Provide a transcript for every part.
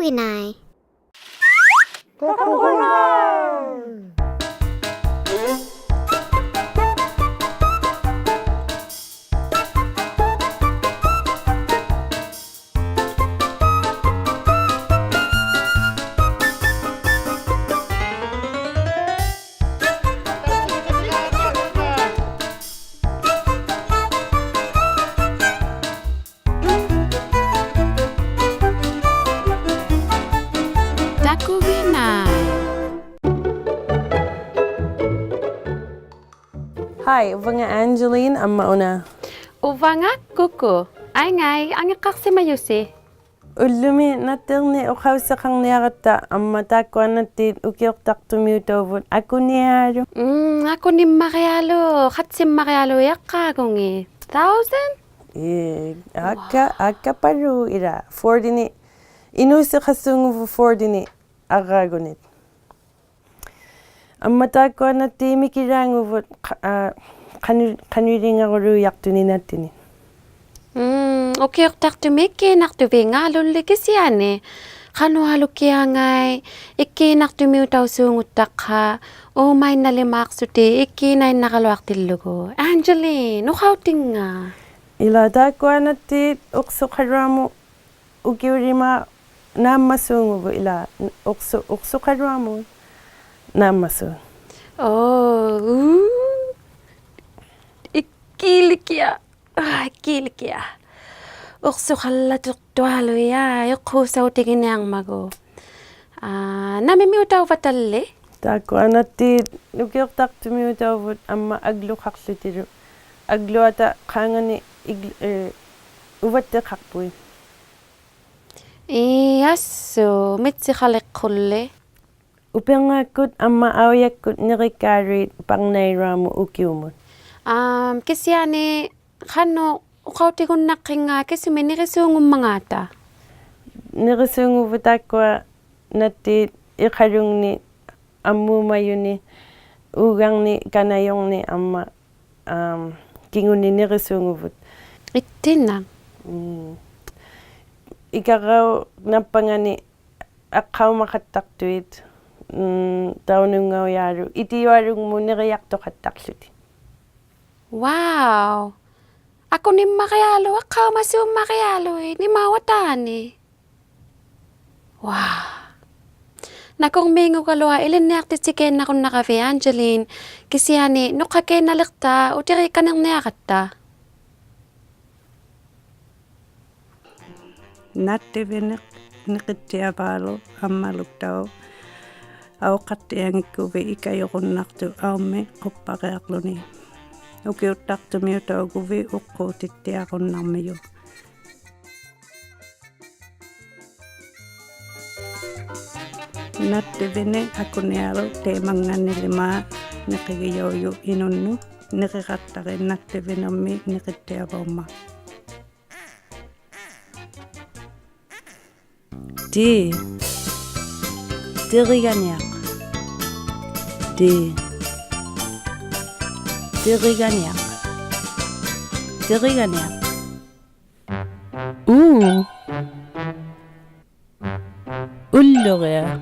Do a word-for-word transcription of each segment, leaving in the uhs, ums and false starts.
ᐱᓇᐃ. ᑕᑯᒋᓇᐃ. Hi, ᐅᕙᖓ Angeline, ᐊᒻᒪ ᐅᓇ. ᐅᕙᖓ ᑯᑯ. ᐊᐃᙵᐃ, ᐊᖏᕐᕋᖅᓯᒪᔪᓯ. ᐅᓪᓗᒥ ᓇᑦᑎᕐᓂᒃ ᐅᖃᐅᓯᖃᕐᓂᐊᕋᑦᑕ, ᐊᒻᒪ ᑖᒃᑯᐊ ᓇᑦᑏᑦ ᐅᑭᐅᖅᑕᖅᑐᒥᐅᑕᐅᕗᑦ ᐊᑯᓂᐊᓗᒃ. ᒻᒻ, ᐊᑯᓂᒻᒪᕆᐊᓗᒃ, ᖃᑦᓯᒻᒪᕆᐊᓗᒃ ᔭᒃᑲᒍᖏᑦ. Thousand? ᐄ, ᐊᑲ-, Wow. ᐊᑲᐸᓗᒃ ᐃᓛᒃ. Forty-ᓂᒃ, ᐃᓅᓯᖃᓲᖑᕗᑦ forty-ᓂᒃ ᐊᕐᕌᒍᓂᒃ. ᐊᒻᒪ ᑖᒃᑯᐊ ᓇᑦᑏᑦ ᒥᑭᓛᖑᕗᑦ ᖃ-, ᐋ, ᖃᓄ-, ᖃᓄᐃᓕᖓᕈᓘᔭᖅᑐᓂᒃ ᓇᑦᑎᓂᒃ. ᒻᒻ, ᐅᑭᐅᖅᑕᖅᑐᒥᒃ ᐃᒃᑮᓇᖅᑐᕕᖓᓗᓪᓕ ᑭᓯᐊᓂ. ᖃᓄᐊᓗᒃᑭᐊᖓᐃ, ᐃᒃᑮᓇᖅᑐᒥᐅᑕᐅᓲᖑᑦᑕᖅᑲ, ᐆᒪᐃᓐᓇᓕᒫᖅᓱᑎᒃ ᐃᒃᑮᓇᐃᓐᓇᕋᓗᐊᖅᑎᓪᓗᒍ. Angeline, ᐅᖃᐅᑎᙵ. ᐃᓛᒃ ᑖᒃᑯᐊ ᓇᑦᑏᑦ ᐅᖅᓱᖃᓗᐊᒧᑦ ᐅᑭᐅᓕᒫᖅ ᓈᒻᒪᓲᖑᕗᑦ ᐃᓛᒃ ᐅᖅᓱ-, ᐅᖅᓱᖃᓗᐊᒧᑦ ᓈᒻᒪᓲᖅ. ᐆ, ᐆ. ᐃᒃᑮᓕᑭᐊᖅ. ᐋ, ᐃᒃᑮᓕᑭᐊᖅ. ᐅᖅᓱᖃᓪᓚᑐᖅᑐᐊᓗᐃᑦ, ᐅᖅᑰᓴᐅᑎᒋᓂᐊᕐᒪᒍ. ᐋ, ᓇᒥᒥᐅᑕᐅᕙᑕᓕ? ᑖᒃᑯᐊ ᓇᑦᑏᑦ ᐅᑭᐅᖅᑕᖅᑐᒥᐅᑕᐅᕗᑦ ᐊᒻᒪ ᐊᒡᓗᖃᖅᖢᑎᓪᓗ. ᐊᒡᓗᐊᑕ ᖄᖓᓂ ᐃᒡ-, ᐄ, ᐅᕙᑦᑎᖃᖅᐳᐃᑦ. ᐄ, ᐊᓱ, ᒥᑦᓯᖃᓕᖅᑯᓪᓕ. ᐅᐱᕐᖔᒃᑯᑦ ᐊᒻᒪ ᐊᐅᔭᒃᑯᑦ ᓂᕆᒃᑳᓗᐃᑦ ᐸᕐᓇᐃᓗᐊᒧᑦ ᐅᑭᐅᒧᑦ. ᐋᒻ, ᑭᓯᐊᓂ ᖃᓄᖅ ᐅᖃᐅᑎᒍᓐᓇᖅᑭᙵ ᑭᓱᒥᒃ ᓂᕆᓲᖑᒻᒪᖔᑕ? ᓂᕆᓲᖑᕗᑦ ᑖᒃᑯᐊ ᓇᑦᑏᑦ ᐃᖃᓗᖕᓂᒃ, ᐊᒻᒨᒪᔪᓂᒃ, ᐆᒐᕐᓂᒃ, ᑲᓇᔪᕐᓂᒃ, ᐊᒻᒪ, ᐋᒻ, ᑭᖑᓂᒃ ᓂᕆᓲᖑᕗᑦ. ᐃᑦᑎᓇᖅ. ᒻᒻ. ᐃᑲᕋᐅᑉ ᓇᑉᐸᖓᓂᒃ ᐊᖅᑲᐅᒪᖃᑦᑕᖅᑐᐃᑦ, ᒻᒻ, ᑕᐅᓄᙵᐅᔮᓗᒃ, ᐃᑎᔪᐊᓗᖕᒧᑦ ᓂᕆᔭᖅᑐᖃᑦᑕᖅᖢᑎᒃ. Wow! ᐊᑯᓂᒻᒪᕆᐊᓗᒃ, ᐊᖅᑲᐅᒪᓲᒻᒪᕆᐊᓗᐃᑦ, ᓂᒪᐅᑕᓂ. Wow! ᓇᑯᕐᒦᖑᒐᓗᐊᖅ ᐃᓕᓐᓂᐊᖅᑎᑦᓯᑮᓐᓇᕈᓐᓇᕋᕕᑦ Angeline, ᑭᓯᐊᓂ ᓄᖅᑲᑲᐃᓐᓇᓕᖅᑕ ᐅᑎᕆᒃᑲᓐᓂᕐᓂᐊᕋᑦᑕ. ᓇᑦᑎᕕᓂᖅ ᓂᕿᑦᑎᐊᕚᓗᒃ ᐊᒻᒪᓗᑦᑕᐅᖅ ᐊᐅᖃᑦᑎᐊᙱᒃᑯᕕᑦ ᐃᑲᔪᕈᓐᓇᖅᑐᑦ ᐊᐅᒻᒥᒃ ᖁᑉᐸᕆᐊᕐᓗᓂ. ᐅᑭᐅᖅᑕᖅᑐᒥᐅᑕᐅᒍᕕᑦ ᐅᖅᑰᑎᑦᑎᐊᕈᓐᓇᕐᒥᔪᖅ. ᓇᑦᑎᕕᓂᖅ ᐊᑯᓂᐊᓗᒃ ᑕᐃᒪᙵᓂᓕᒫᖅ ᓂᕿᒋᔭᐅᔪᖅ ᐃᓄᓐᓄᑦ, ᓂᕿᖃᑦᑕᕆᑦ ᓇᑦᑎᕕᓂᕐᒥᒃ ᓂᕿᑦᑎᐊᕙᐅᒻᒪᑦ. ᑎ. ᑎᕆᒐᓂᐊᖅ. ᑎ. ᑎᕆᒐᓂᐊᖅ. ᑎᕆᒐᓂᐊᖅ. ᐅ. ᐅᓪᓗᕆᐊ.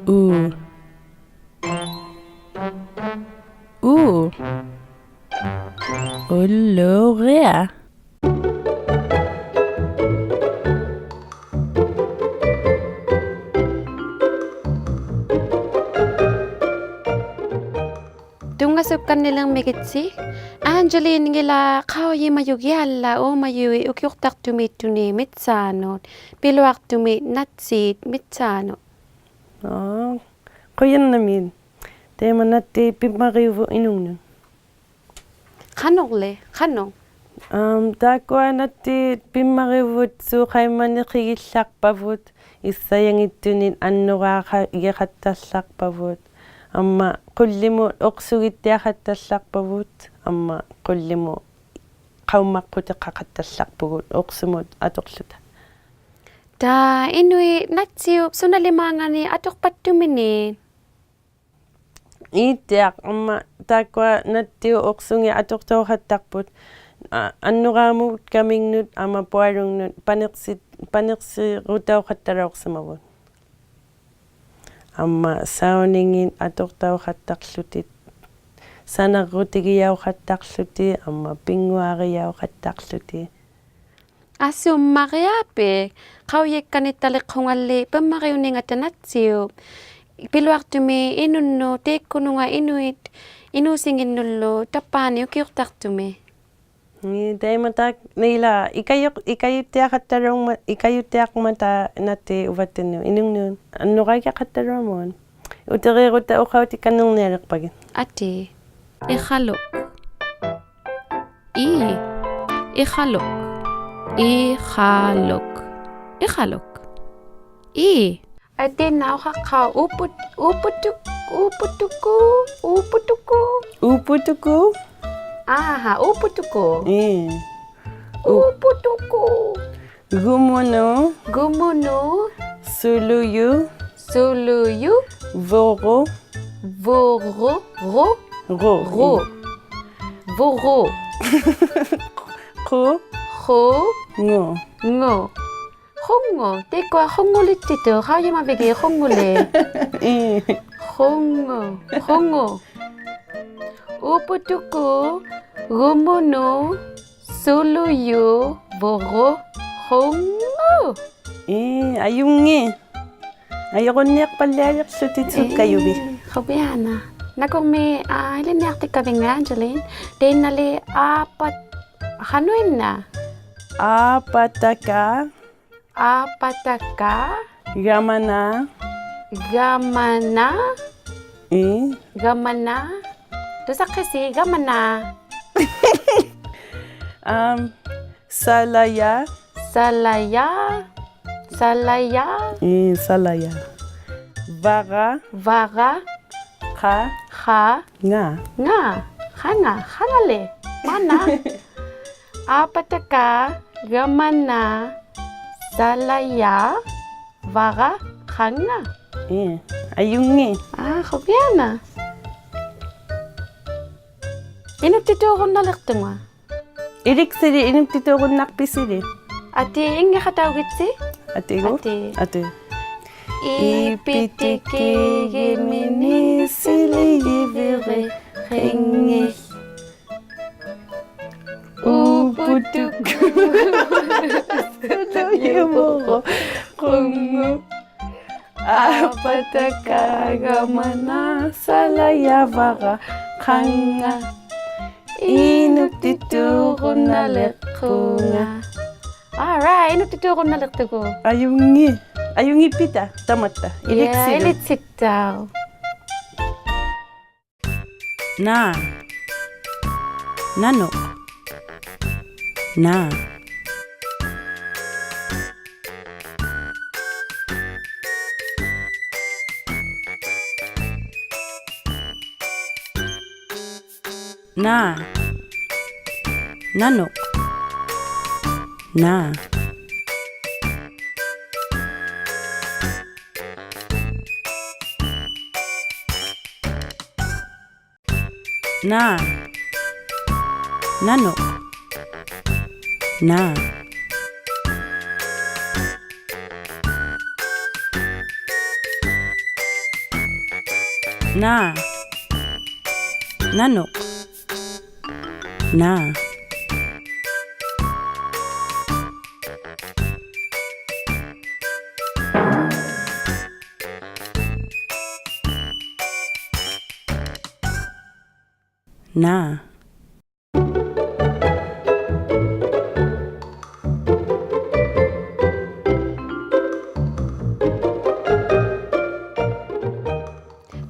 ᐅ. ᐅ. ᐅᓪᓗᕆᐊ. ᑐᙵᓱᒃᑲᓐᓂᓕᕐᒥᒋᑦᓯ, Angeline-ᖑᓚᖅ ᖃᐅᔨᒪᔪᒋᐊᓪᓚᒃ ᐆᒪᔪᐃᑦ ᐅᑭᐅᖅᑕᖅᑐᒦᑦᑐᓂᒃ ᒥᑦᓵᓄᑦ, ᐱᓗᐊᖅᑐᒥᒃ ᓇᑦᓰᑦ ᒥᑦᓵᓄᑦ. ᐋ, ᖁᔭᓐᓇᒦᒃ. ᑕᐃᒪ ᓇᑦᑏᑦ ᐱᒻᒪᕆᐅᕗᑦ ᐃᓄᖕᓄᑦ. ᖃᓄᕐᓕ, ᖃᓄᖅ? ᐊᒻ, ᑖᒃᑯᐊ ᓇᑦᑏᑦ ᐱᒻᒪᕆᐅᕗᑦ ᓲᖃᐃᒻᒪᑦ ᓂᕿᒋᓪᓚᖅᐸᕗᑦ, ᐃᔅᓴᔭᙱᑦᑐᓂᒃ ᐊᓐᓄᕌᖃ-, ᕿᖃᑦᑕᓪᓚᖅᐸᕗᑦ, ᐊᒻᒪ ᖁᓪᓕᒧᑦ ᐅᖅᓱᒋᑦᑎᐊᖃᑦᑕᓪᓚᖅᐸᕗᑦ, ᐊᒻᒪ ᖁᓪᓕᒧᑦ ᖃᐅᒻᒪᖅᑯᑎᖃᖃᑦᑕᓪᓚᖅᐳᒍᑦ ᐅᖅᓱᒧᑦ ᐊᑐᖅᖢᑕ. ᑖ ᐃᓄᐃᑦ ᓇᑦᓯᐅᑉ ᓱᓇᓕᒫᖓᓂᒃ ᐊᑐᖅᐸᑦᑐᒥᓃᑦ? ᐄᑦᑎᐊᖅ, ᐊᒻᒪ ᑖᒃᑯᐊ ᓇᑦᑎᐅᑉ ᐅᖅᓱᖏᑦ ᐊᑐᖅᑕᐅᖃᑦᑕᖅᐳᑦ, ᐊ, ᐊᓐᓄᕌᒧᑦ ᑲᒥᖕᓄᑦ ᐊᒻᒪ ᐳᐊᓗᖕᓄᑦ ᐸᓂᖅᓯ-, ᐸᓂᖅᓯᕈᑕᐅᖃᑦᑕᓚᐅᖅᓯᒪᕗᑦ. ᐊᒻᒪ ᓴᐅᓂᖏᑦ ᐊᑐᖅᑕᐅᖃᑦᑕᖅᖢᑎᒃ, ᓴᓇᕐᕈᑎᒋᔭᐅᖃᑦᑕᖅᖢᑎᒃ, ᐊᒻᒪ ᐱᙳᐊᕆᔭᐅᖃᑦᑕᖅᖢᑎᒃ. ᐊᓱ ᒪᕆᐊᐱᒃ, ᖃᐅᔨᒃᑲᓐᓂᑦᑕᓕᖅᑯᖓᓕ ᐱᒻᒪᕆᐅᓂᖓᑕ ᓇᑦᓯᐅᑉ. ᐱᓗᐊᖅᑐᒥᒃ ᐃᓄᓐᓄᑦ ᑕᐃᒃᑯᓄᖓ ᐃᓄᐃᑦ, ᐃᓅᓯᖏᓐᓄᓪᓗ ᑕᑉᐹᓂ ᐅᑭᐅᖅᑕᖅᑐᒥᒃ. ᐄ, ᑕᐃᒪ ᑕ-, ᓂᓚ, ᐃᑲᔪᖅ-, ᐃᑲᔪᑦᑎᐊᖃᑦᑕᓚᐅᕐᒪ-, ᐃᑲᔪᑦᑎᐊᕐᒪᑕ ᓇᑦᑎᒃ ᐅᕙᑦᑐᓐᓄᑦ, ᐃᓄᖕᓄᑦ, ᐊᓐᓄᕌᒃᑭᐊᖃᑦᑕᓚᐅᕐᒪᑦ. ᐅᑎᕆᕈᑕ ᐅᖃᐅᑎᒃᑲᓐᓂᕐᓂᐊᓕᖅᐸᒋᑦ. ᐊᑏ. ᐃᖃᓗᒃ. ᐃ. ᐃᖃᓗᒃ. ᐃᖃᓗᒃ. ᐃᖃᓗᒃ. ᐃ. ᐊᑏ ᓇᐅᖃᖅᑲᐅ ᐅᐳ-, ᐅᐳᑐᒃ-, ᐅᐳᑐᒃᑯ, ᐅᐳᑐᒃᑯ. ᐅᐳᑐᒃᑯ. ᐊᕼᐊ, ᐅᐳᑐᒃᑯ. ᐄ. ᐅ-, ᐅᐳᑐᒃᑯ. ᒍᒧᓄ. ᒍᒧᓄ. ᓱᓗᔪ. ᓱᓗᔪ. ᕗᕈ. ᕗᕈ. ᕈ. ᕈ. ᕈ. ᕗᕈ. ᖁ. ᖁ. ᖑ. ᖑ. ᖁᖑ. ᑕᐃᒃᑯᐊ ᖁᖑᓕᑦᑎᑐᑦ, ᖃᐅᔨᒪᕕᒋᑦ ᖁᖑᓕᑦ? ᐄ. ᖁᖑ. ᖁᖑ. ᐅᐳᑐᒃᑯ, ᒍᒧᓄ, ᓱᓗᔪ, ᕗᕈ, ᖁᖑ. ᐄ, ᐊᔪᙱ. ᐊᔪᕈᓐᓃᖅᐸᓪᓕᐊᓕᖅᖢᑎᑦ ᓱᒃᑲᔪᕕᑦ. ᐄ, ᖁᕕᐊᓇ. ᓇᑯᕐᒦᒃ, ᐋ, ᐃᓕᓐᓂᐊᖅᑎᒃᑲᕕᙵ, ᐊᓚᓕ. ᑕᐃᓐᓇᓕ ᐋᐸᑦ-, ᖃᓄᐃᓐᓇ? ᐋᐸᑕᑲ. ᐋᐸᑕᑲ. ᒐᒪᓇ. ᒐᒪᓇ. ᐄ. ᒐᒪᓇ. ᑐᓴᖅᑭᓯ, ᒐᒪᓇ. ᐊᒻ, ᓴᓚᔭ. ᓴᓚᔭ. ᓴᓚᔭ. ᐄ, ᓴᓚᔭ. ᕙᕋ. ᕙᕋ. ᖃ. ᖃ. ᖓ. ᖓ. ᖃᖓ. ᖃᖓᓕ. ᒫᓐᓇ. ᐋᐸᑕᑲ, ᒐᒪᓇ, ᓴᓚᔭ, ᕙᕋ, ᖃᖓ. ᐄ, ᐊᔪᙱ. ᐋ, ᖁᕕᐊᓇ. ᐃᓄᒃᑎᑑᕈᓐᓇᓕᖅᑐᖓ. ᐃᓕᑦᓯᓕ, ᐃᓄᒃᑎᑑᕈᓐᓇᖅᐱᓯᓕ. ᐊᑏ, ᐃᙱᖃᑕᐅᒋᑦᓯ. ᐊᑏᒎᖅ. ᐊᑏ. ᐊᑏ. ᐃ, ᐱ, ᑎ, ᑭ, ᒋ, ᒥ, ᓂ, ᓯ, ᓕ, ᔨ, ᕕ, ᕆ, ᕿ, ᖏ. ᐅ, ᐳ, ᑐ, ᑯ, ᓱ, ᓗ, ᔪ, ᕗ, ᕈ, ᖁ, ᖑ. ᐋ, ᐸ, ᑕ, ᑲ, ᒐ, ᒪ, ᓇ, ᓴ, ᓚ, ᔭ, ᕙ, ᕋ, ᖃ, ᖓ. ᐃᓄᒃᑎᑑᕈᓐᓇᓕᖅᐳᖓ. All right, ᐃᓄᒃᑎᑑᕈᓐᓇᓕᖅᑐᒍᑦ. ᐊᔪᙱ-, ᐊᔪᙱᑉᐱᑕ, ᑕᒪᑦᑕ. Yeah, ᐃᓕᑦᓯᓗ. ᐃᓕᑦᓯᑦᑕᐅᖅ. ᓇ. ᓇᓄᖅ. ᓇ. ᓇ. ᓇᓄᖅ. ᓇ. ᓇ. ᓇᓄᖅ. ᓇ. ᓇ. ᓇᓄᖅ. ᓇ. ᓇ.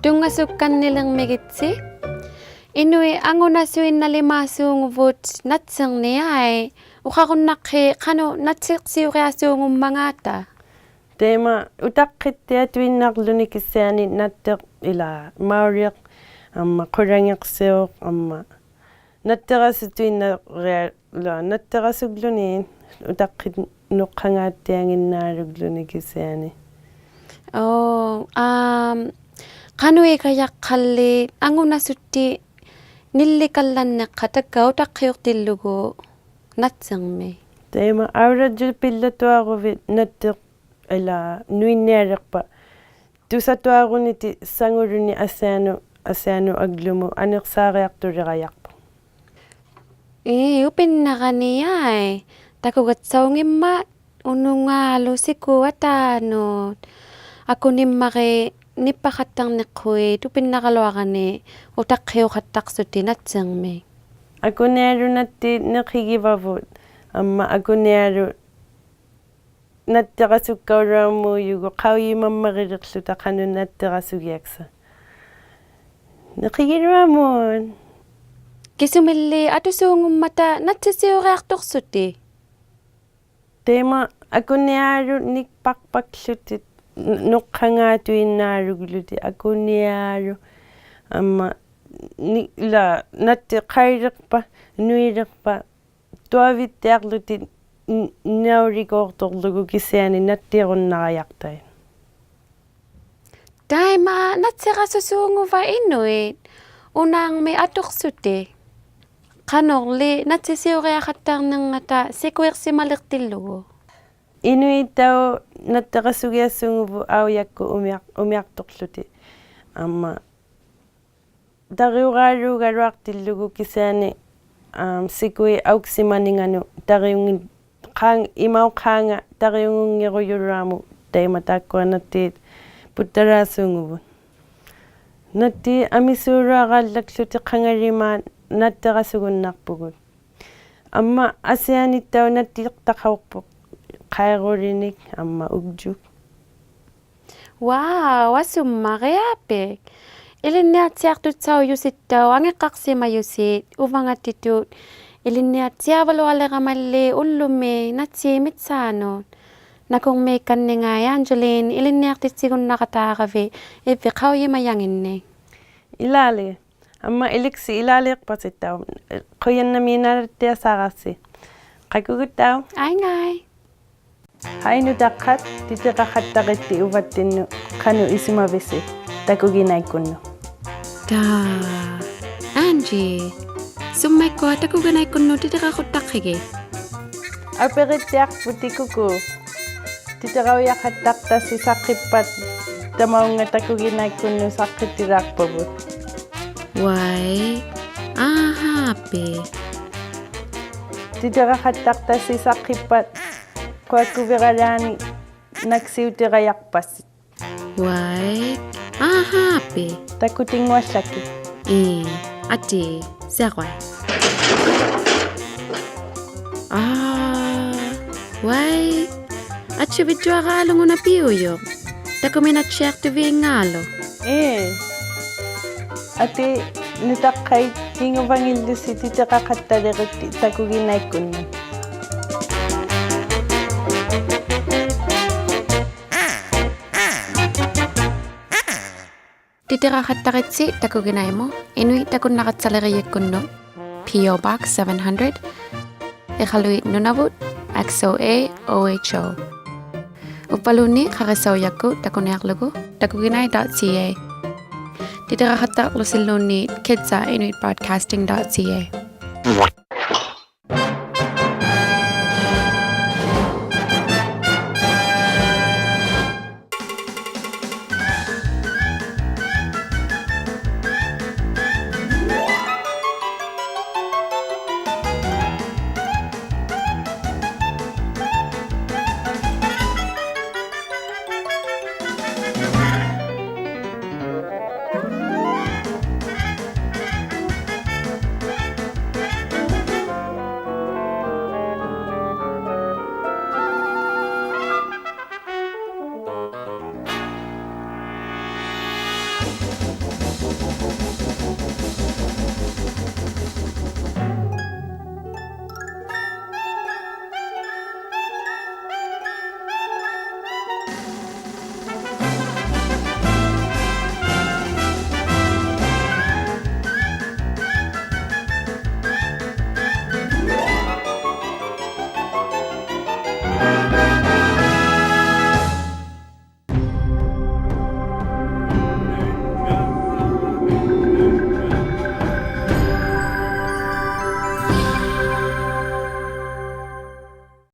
ᑐᙵᓱᒃᑲᓐᓂᓕᕐᒥᒋᑦᓯ. ᐃᓄᐃᑦ ᐊᖑᓇᓱᐃᓐᓇᓕᒫᓲᖑᕗᑦ ᓇᑦᓯᕐᓂᐊᐃ. ᐅᖃᕈᓐᓇᖅᑮᑦ ᖃᓄᖅ ᓇᑦᓯᖅᓯᐅᕆᐊᓲᖑᒻᒪᖔᑕ? ᑕᐃᒪ ᐅᑕᖅᑭᑦᑎᐊᑐᐃᓐᓇᕐᓗᓂ ᑭᓯᐊᓂ ᓇᑦᑎᖅ ᐃᓛ ᒪᐅᓕᖅ, ᐊᒻᒪ ᖁᓚᖏᖅᓯᐅᖅ, ᐊᒻᒪ ᓇᑦᑎᕋᓱᑐᐃᓐᓇᕆᐊ-, ᐃᓛ ᓇᑦᑎᕋᓱᒡᓗᓂ ᐅᑕᖅᑭᓄᖅᑲᖓᑦᑎᐊᖏᓐᓈᓗᒡᓗᓂ ᑭᓯᐊᓂ. ᐆ, ᐊᒻ, ᖃᓄᐃᑲᔭᖅᑲᓪᓕ ᐊᖑᓇᓱᑦᑎ ᓂᓪᓕᑲᓪᓚᓐᓂᖅᑲᑦ ᑕᒡᒐ ᐅᑕᖅᑭᐅᖅᑎᓪᓗᒍ? ᓇᑦᓯᕐᒥᒃ. ᑕᐃᒪ ᐊᐅᓚᔾᔪᑎᓪᓚᑐᐊᕈᕕᑦ ᓇᑦᑎᖅ ᐃᓛ ᓄᐃᓐᓂᐊᓕᖅᐸᑦ. ᑐᓴᑐᐊᕈᓂᑎᒃ ᓴᖑᓗᓂ ᐊᓯᐊᓄᑦ, ᐊᓯᐊᓄᑦ ᐊᒡᓗᒧᑦ ᐊᓂᖅᓵᕆᐊᖅᑐᓕᕋᔭᖅᐳᖅ. ᐄ, ᐅᐱᓐᓇᕋᓂ ᐊᐃ. ᑕᑯᒐᑦᓴᐅᖏᒻᒪᑦ ᐅᓄᖔᓗ ᓯᑯ ᐊᑖᓄᑦ. ᐊᑯᓂᒻᒪᕆᒃ ᓂᑉᐸᖃᑦᑕᕐᓂᖅᑯᐃᑦ ᐅᐱᓐᓇᕋᓗᐊᕋᓂ ᐅᑕᖅᑭᐅᖃᑦᑕᖅᓱᑎᒃ ᓇᑦᓯᕐᒥᒃ. ᐊᑯᓂᐊᓗᒃ ᓇᑦᑎᖅ ᓂᕿᒋᕙᕗᑦ, ᐊᒻᒪ ᐊᑯᓂᐊᓗᒃ ᓇᑦᑎᕋᓱᒃᑲᐅᓗᐊᒨᔪᒍᑦ ᖃᐅᔨᒪᒻᒪᕆᓕᖅᖢᑕ ᖃᓄᖅ ᓇᑦᑎᕋᓱᒋᐊᒃᓴᑦ. ᓂᕿᒋᓗᐊᒧᑦ. ᑭᓱᒥᓪᓕ ᐊᑐᓲᖑᒻᒪᑕ ᓇᑦᓯᓯᐅᕆᐊᖅᑐᖅᓱᑎᒃ? ᑕᐃᒪ ᐊᑯᓂᐊᓗᒃ ᓂᑉᐸᖅᐸᒃᖢᑎᒃ, ᓄ-, ᓄᖅᑲᖓᑐᐃᓐᓇᕐᓗᒡᓗᑎᒃ ᐊᑯᓂᐊᓗᒃ, ᐊᒻᒪ ᓂ-, ᐃᓛ ᓇᑦᑎᖅ ᖃᐃᓕᖅᐸᑦ, ᓄᐃᓕᖅᐸᑦ, ᑐᐊᕕᑦᑎᐊᕐᓗᑎᒃ ᓐ-, ᓇᐅᓕᒎᖅᑐᕐᓗᒍ ᑭᓯᐊᓂ ᓇᑦᑎᕈᓐᓇᕋᔭᖅᑕᐃᑦ. ᑕᐃᒪ ᓇᑦᓯᕋᓱᓲᖑᕙᑦ ᐃᓄᐃᑦ ᐅᓈᕐᒥᒃ ᐊᑐᖅᓱᑎᒃ? ᖃᓄᕐᓕ ᓇᑦᓯᓯᐅᕆᐊᖃᑦᑕᕐᓂᕐᖓᑕ ᓯᑯᐃᖅᓯᒪᓕᖅᑎᓪᓗᒍ? ᐃᓄᐃᑦᑕᐅᖅ ᓇᑦᑎᕋᓱᒋᐊᓲᖑᕗᑦ ᐊᐅᔭᒃᑯᑦ ᐅᒥᐊᖅ-, ᐅᒥᐊᖅᑐᖅᖢᑎᒃ. ᐊᒻᒪ ᑕᕆᐅᕌᓘᒐᓗᐊᖅᑎᓪᓗᒍ ᑭᓯᐊᓂ, ᐊᒻ, ᓯᑯᐃᑦ ᐊᐅᒃᓯᒪᓂᖓᓄᑦ ᑕᕆᐅᙱ-, ᖄᖓ-, ᐃᒪᐅᖄᖓ ᑕᕆᐅᙱᕈᔪᓗᐊᒧᑦ ᑕᐃᒪ ᑖᒃᑯᐊ ᓇᑦᑏᑦ ᐳᑦᑕᓛᓲᖑᕗᑦ. ᓇᑦᑏᑦ ᐊᒥᓲᓗᐊᕌᓪᓚᒃᖢᑎᒃ ᖃᖓᓕᒫᑦ ᓇᑦᑎᕋᓱᒍᓐᓇᖅᐳᒍᑦ. ᐊᒻᒪ ᐊᓯᐊᓂᑦᑕᐅᖅ ᓇᑦᑎᖅᑕᖃᖅᐳᖅ ᖃᐃᒍᓕᓂᒃ ᐊᒻᒪ ᐅᒡᔪᒃ. Wow, ᐊᓱᒻᒪᕆᐊᐱᒃ. ᐃᓕᓐᓂᐊᑦᓯᐊᖅᑐᑦᓴᐅᔪᓯᑦᑕᐅᖅ ᐊᖏᕐᕋᖅᓯᒪᔪᓯᑦ ᐅᕙᖓᑎᑐᑦ ᐃᓕᓐᓂᐊᑦᓯᐊᕙᓗᐊᓕᕋᒪᓕ ᐅᓪᓗᒥ ᓇᑦᓰᑦ ᒥᑦᓵᓄᑦ. ᓇᑯᕐᒦᒃᑲᓐᓂᖓᐃ Angeline ᐃᓕᓐᓂᐊᖅᑎᑦᓯᒍᓐᓇᕋᑖᕋᕕᑦ ᐃᕝᕕᑦ ᖃᐅᔨᒪᔭᖏᓐᓂᒃ. ᐃᓛᓕ. ᐊᒻᒪ ᐃᓕᑦᓯ ᐃᓛᓕᖅᐸᓯᑦᑕᐅᖅ. ᖁᔭᓐᓇᒦᓐᓇᓕᑦᑎᐊᓵᕋᔅᓯ. ᖃᑯᒍᑦᑕᐅᖅ. ᐊᐃᙵᐃ. ᕼᐊᐃ ᓄᑕᖅᑲᑦ, ᑎᑎᕋᖃᑦᑕᕆᑦᑎ ᐅᕙᑦᑎᓐᓄᑦ ᖃᓄᖅ ᐃᓱᒪᕕᓯ ᑕᑯᒋᓇᐃᒃᑯᓐᓄᑦ. ᑖ, Angie, ᓱᒻᒪᐃᒃᑯᐊ ᑕᑯᒋᓇᐃᒃᑯᓐᓄᑦ ᑎᑎᕋᖁᑦᑕᖅᑭᒋᑦ? ᐊᐱᕆᑦᑎᐊᖅᐳᑎᑦ ᑯᑯ. ᑎᑎᕋᐅᔭᖃᑦᑕᖅᑕᓯ ᓴᖅᑭᑉᐸᑦ ᑕᒪᐅᖓ ᑕᑯᒋᓇᐃᒃᑯᓐᓄᑦ ᓴᖅᑭᑎᓛᖅᐸᕗᑦ. ᐅᐊᐃ, ᐊᕼᐋᐱᒃ. ᑎᑎᕋᖃᑦᑕᖅᑕᓯ ᓴᖅᑭᑉᐸᑦ ᖁᐊᒃᑯᕕᕋᓛᓂ ᓇᒃᓯᐅᑎᕋᔭᖅᐸᓯ. ᐅᐊᐃ, ᐊᕼᐋᐱᒃ. ᑕᑯᑎᙳᐊᓪᓚᒋᑦ. ᐄ, ᐊᑏ, ᓯᐊᕈᐊᐃ. ᐋ, ᐅᐊᐃ. ᐊᑦᓯᕕᔾᔪᐊᕌᓗᒃ ᐅᓇ ᐱᐅᔪᖅ. ᑕᑯᒥᓇᑦᓯᐊᖅᑐᕕᖔᓗᒃ. ᐄ. ᐊᑏ ᓄᑕᖅᑲᐃᑦ ᑭᖑᕙᙱᓪᓗᓯ ᑎᑎᕋᖃᑦᑕᓕᕆᑦᑎ ᑕᑯᒋᓇᐃᒃᑯᓐᓄᑦ. ᑎᑎᕋᖃᑦᑕᕆᑦᓯ ᑕᑯᒋᓇᐃᒧᑦ, ᐃᓄᐃᑦ ᑕᑯᓐᓇᕋᑦᓴᓕᕆᔨᒃᑯᓐᓄᑦ, P O Box seven hundred, ᐃᖃᓗᐃᑦ, ᓄᓇᕗᑦ, X O A O H O. ᐅᕝᕙᓘᓐᓃᑦ ᖃᕆᓴᐅᔭᒃᑯᑦ ᑕᑯᓂᐊᕐᓗᒍ takuginai dot C A. ᑎᑎᕋᖃᑦᑕᕐᓗᓯᓘᓐᓃᑦ kids at inuit broadcasting dot C A.